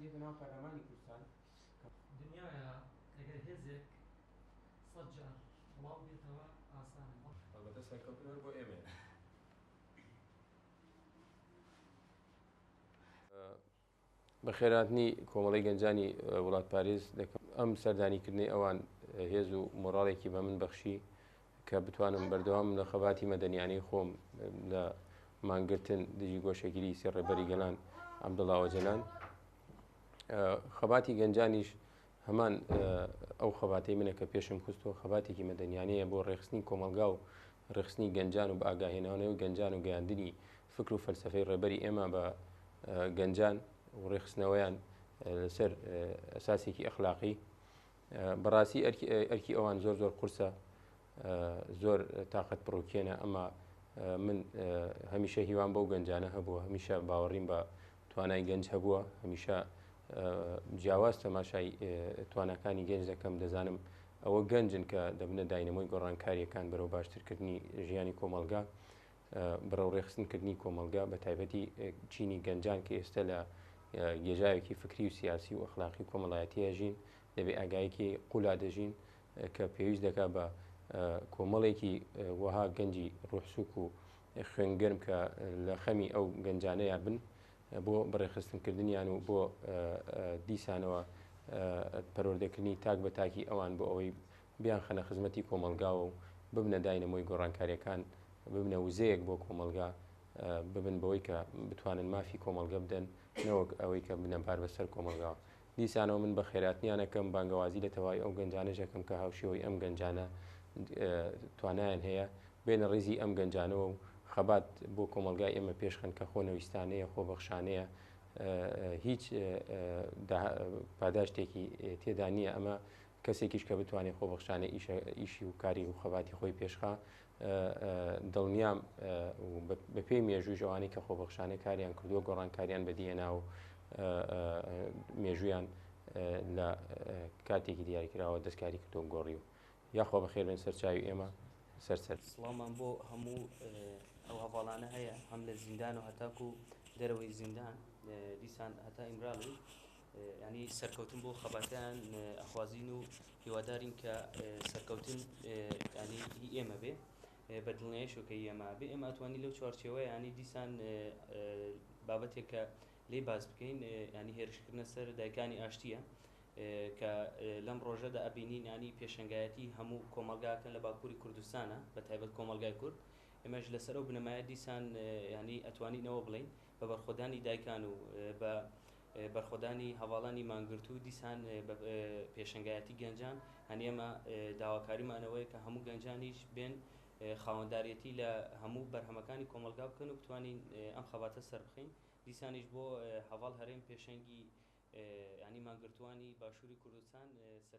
دێتە ناو پەرلەمانی کوردستان کە. دنیایە ئەگەر هێزێک سەدجار بڵاو بێتەوە ئاسانە بەڵ. ئەڵبەتە سەرکەوتن هەر بۆ ئێمەیە. بەخێرهاتنی کۆمەڵەی گەنجانی وڵاتپارێز دەکەم. ئەم سەردانیکردنەی ئەوان هێز و مۆڕاڵێکی بە من بەخشی کە بتوانم بەردەوام لە خەباتی مەدەنیانەی خۆم لە مانگرتن دژی گۆشەگیری سێ ڕێبەری گەلان عەبدوڵا ئۆجەلان. خەباتی گەنجانیش هەمان ئەو خەباتەی منە کە پێشم خستووە، خەباتێکی مەدەنیانەیە بۆ ڕێکخستنی کۆمەڵگا و ڕێکخستنی گەنجان و بە ئاگاهێنانەوەی گەنجان و گەیاندنی فکر و فەلسەفەی ڕێبەری ئێمە بە گەنجان و ڕێکخستنەوەیان لەسەر ئەساسێکی ئەخلاقی. بەڕاستی ئەرکی ئەوان زۆر زۆر قورسە، زۆر تاقەت پڕوکێنە، ئەما من هەمیشە هیوام بەو گەنجانە هەبووە، هەمیشە باوەڕیم بە توانای گەنج هەبووە، هەمیشە جیاواز تەماشای تواناکانی گەنج دەکەم، دەزانم ئەوە گەنجن کە دەبنە داینەمۆی گۆڕانکاریەکان بەرەو باشترکردنی ژیانی کۆمەڵگا، بەرەو ڕێخستنکردنی کۆمەڵگا، بە تایبەتی چینی گەنجان کە ئێستا لە گێژاوێکی فکری و سیاسی و ئەخلاقی و کۆمەڵایەتی ئەژین، لە بێ ئاگاییکی قولا دەژین کە پێویست دەکات بە کۆمەڵێکی وەها گەنجی ڕوحسوک و خوێنگەرم کە لە خەمی ئەو گەنجانەیا بن بۆ بەڕێخستنکردنیان و بۆ دیسانەوە پەروەردەکردنی تاک بە تاکی ئەوان بۆ ئەوەی بیانخەنە خزمەتی کۆمەڵگاوە و ببنە داینەمۆی گۆڕانکاریەکان، ببنە وزەیەک بۆ کۆمەڵگا، ببن بەوەی کە بتوانن مافی کۆمەڵگە بدەن نەوەک ئەوەی کە بنە بار بەسەر کۆمەڵگاوە. دیسانەوە من بەخێراتنیان ئەکەم، بانگەوازی لە تەواوی ئەو گەنجانەش ئەکەم کە هاوشێوەی ئەم گەنجانە توانایان هەیە، بێنە ڕیزی ئەم گەنجانەوە و خەبات بۆ کۆمەڵگای ئێمە پێشخەن کە خۆنەویستانەیە، خۆبەخشانەیە، هیچ پاداشتێکی تێدا نییە. ئەمە کەسێکیش کە بتوانێت خۆبەخشانە ئیشی و کاری و خەباتی خۆی پێشخا، دڵنیام بەپێی مێژوویش ئەوانەی کە خۆبەخشانە کاریان کردووە گۆڕانکاریان بەدیهێنا و مێژوویان لە کاتێکی دیاریکراوە دەستکاری کردووە گۆڕی و یاخوا بەخێر بێن سەر چاوی ئێمە سەر سەر. سڵاومان بۆ هەموو ئەو هەڤاڵانە هەیە هەم لە زیندان و هەتاکو دەرەوەی زیندان دیسان هەتا ئیمراڵی ینی سەرکەوتن بۆ خەباتیان ئەخوازین و هیوادارین کە سەرکەوتن ینی هی ئێمە بێ بە دڵنیاییشەوە کە هی ئێمە بێ ئێمە ئەتوانین لەو چوارچێوە ینی دیسان بابەتێک کە لێی باس بکەین ینی هێرشکردنە سەر دایکانی ئاشتیە کە لەم ڕۆژەدا ئەبینین ینی پێشەنگایەتی هەموو کۆمەڵگاکەن لە باکووری کوردستانە بە تایبەت کۆمەڵگای کورد ئێمەش لەسەر ئەو بنەمایە دیسان ینی ئەتوانین ئەوە بڵێین بە بەرخۆدانی دایکان و بە بەرخۆدانی هەڤاڵانی مانگرتوو دیسان بە پێشەنگایەتی گەنجان هەنی ئێمە داواکاریمان ئەوەیە کە هەموو گەنجانیش بێن خاوەنداریەتی لە هەموو بەرهەمەکانی کۆمەڵگا بکەن و بتوانین ئەم خەباتە سەربخەین دیسانیش بۆ هەڤاڵ هەرێم پێشەنگی ینی مانگرتووانی باشووری کوردستان سەر.